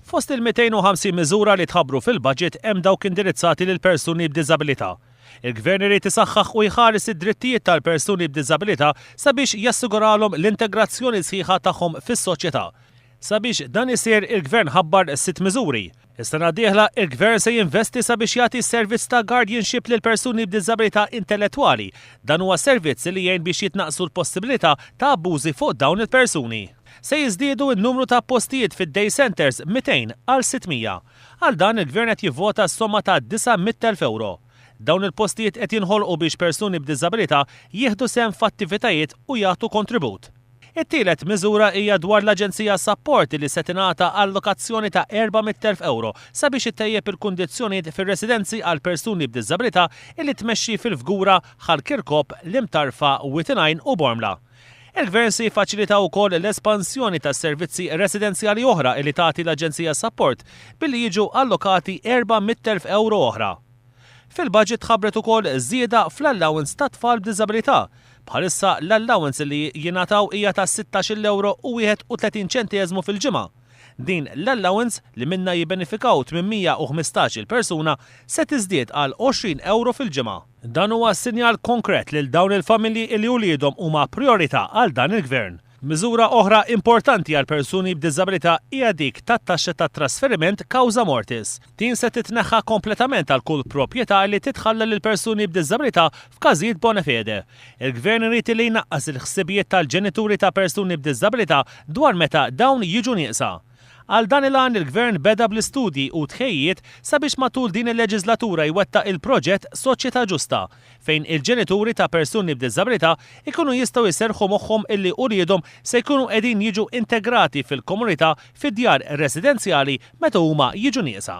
Fost il-250 miżura li tħabbru fil-budget hemm dawk indirizzati lil persuni b'diżabilità. Il-Gvern irid isaħħaħ u jħares id-drittijiet tal-persuni b'diżabilità sabiex jassiguralhom l-integrazzjoni sħiħa tagħhom fis-soċjetà. Sabiex dan isir, il-Gvern ħabbar sitt miżuri. Is-sena d-dieħla, il-Gvern se jinvesti sabiex jagħti servizz ta' guardianship lil persuni b'diżabilità intellettwali. Dan huwa servizz li jgħin biex jitnaqqsu l-possibilità ta' abbużi fuq dawn il-persuni. Se jiżdiedu n-numru ta' postijiet fid-day centres 200 għal 600. Għal dan il-Gvern qed jivvota s-somma ta' 900,000 ewro. Dawn il-postijiet qed jinħolqu biex persuni b'diżabilità jieħdu sehem f'attivitajiet u jagħtu kontribut. It-tielet miżura hija dwar l-Aġenzija Sapport li se tingħata allokazzjoni ta' 400,000 ewro sabiex ittejjeb il-kundizzjonijiet fir-residenzi għal persuni b'diżabilità illi tmexxi fil-Fgura, Ħal Kirkop, l-Imtarfa, Wied il-Għajn u Bormla. Il-Gvern se jiffaċilita wkoll l-espansjoni ta' servizzi residenzjali oħra illi tagħti l-Aġenzija Sapport billi jiġu allokati 400,000 ewro oħra. Fil-budget tħabbret ukoll żieda fl-allowance tat-tfal b'diżabilità. Bħalissa l-allowance li jingħataw hija ta' sittax-il ewro u 31 ċenteżmu fil-ġimgħa. Din l-allowance, li minnha jibbenefikaw 815-il persuna, se tiżdied għal 20 ewro fil-ġimgħa. Dan huwa sinjal konkret lil dawn il-familji li uliedhom huma prijorità għal dan il-Gvern. Miżura oħra importanti għal persuni b'diżabilità hija dik tat-taxxa tat-trasferiment causa mortis. Din se titneħħa kompletament għal kull proprjetà li titħalla lil persuni b'diżabilità f'każijiet bona fede. Il-Gvern irid li jnaqqas il-ħsibijiet tal-ġenituri ta' persuni b'diżabilità dwar meta dawn jiġu nieqsa. Għal dan il-għan il-Gvern beda bl-istudji u tħejjijiet sabiex matul din il-leġiżlatura jwettaq il-proġett Soċjetà Ġusta, fejn il-ġenituri ta' persuni b'diżabilità jkunu jistgħu jserrħu moħħhom illi uliedhom se jkunu qegħdin jiġu integrati fil-komunità fi djar residenzjali meta huma jiġu nieqsa.